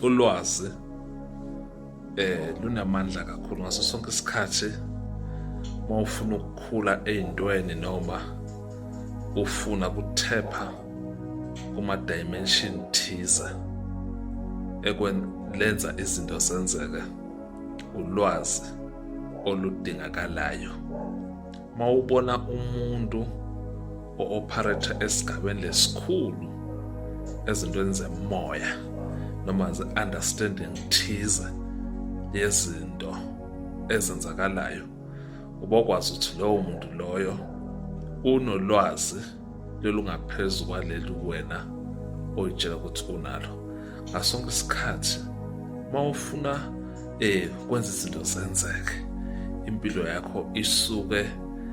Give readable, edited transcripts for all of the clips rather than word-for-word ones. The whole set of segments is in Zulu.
Ulwazi lunamandla kakhulu ngaso sonke isikhathi. Uma ufuna ukukhula ey'ntweni noma ufuna kuthepha kuma-dimension thize ekwenza izinto zenzeke, ulwazi oludingakalayo. Uma ubona umuntu o-operator esigabeni lesikhulu ezintweni zemoya noma ze-understanding thize yezinto ezenzakalayo, ubokwazi ukuthi lowo muntu loyo unolwazi lolungaphezu kwaleli wena oyitshela ukuthi unalo. Ngasonke isikhathi uma ufuna kwenza izinto zenzeke, impilo yakho isuke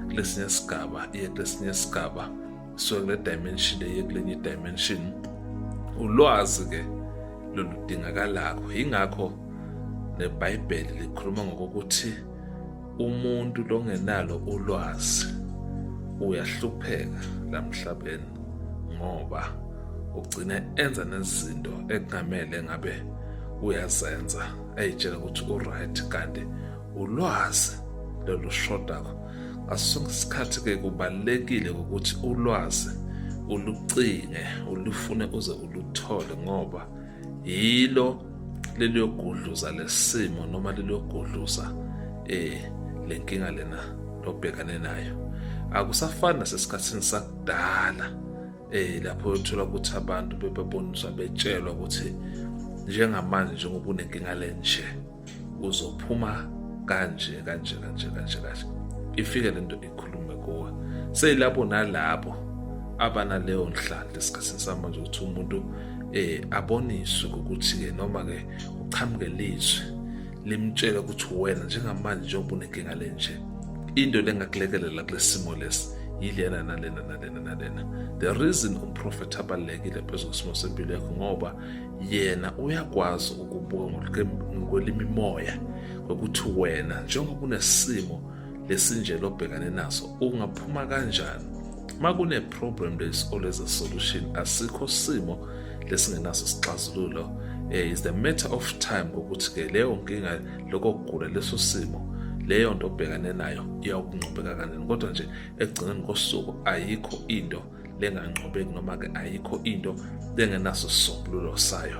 kulesinye isigaba iye kulesinye isigaba, isuke kule dimension iye kulenye dimension, ulwazi ke loludingakalakho. Yingakho neBhayibheli likhuluma ngokuthi umuntu longenalo ulwazi uyahlupheka lamhlabeni, ngoba ugcine enza nezinto ekungamele ngabe uyazenza, eyitshela ukuthi u-right, kanti ulwazi lolushodako. Ngaso sonke isikhathi-ke kubalulekile ukuthi ulwazi ulucinge, ulufune uze uluthole, ngoba yilo leliyogudluza lesimo noma leliyogudluza lenkinga lena lobhekane nayo. Akusafani nasesikhathini sakudala lapho uthola ukuthi abantu bebeboniswa, betshelwa ukuthi njengamanje njengoba unenkinga lenje uzophuma kanje kanje kanje kanje kanje, ifike lento ikhulume kuwe. Seyilabo nalabo abanaleyo nhlanhla esikhathini samanje ukuthi umuntu aboniswe ukuthi ke noma ke uqhamuke lizwi limtshela ukuthi wena njengamanje njengoba unenkinga lenje, into lengakulekelela kulesimo lesi yilena nalena nalena nalena. The reason umprofethi abalulekile phezu kwesimo sempilo yakho, ngoba yena uyakwazi ukubuka ngokwelimimoya ngokuthi wena njengoba unesimo lesinje lobhekane naso ungaphuma kanjani. Uma kune-problem, there is always a solution. Asikho simo lesingenaso sixazululo. Is the matter of time ngokuthi-ke leyo nkinga, lokho kugula, leso simo, leyo nto obhekane nayo iyawukunqobeka kanjani. Kodwa nje ekugcineni kosuku ayikho into lenganqobeki, noma-ke ayikho into lengenaso sisombululo sayo.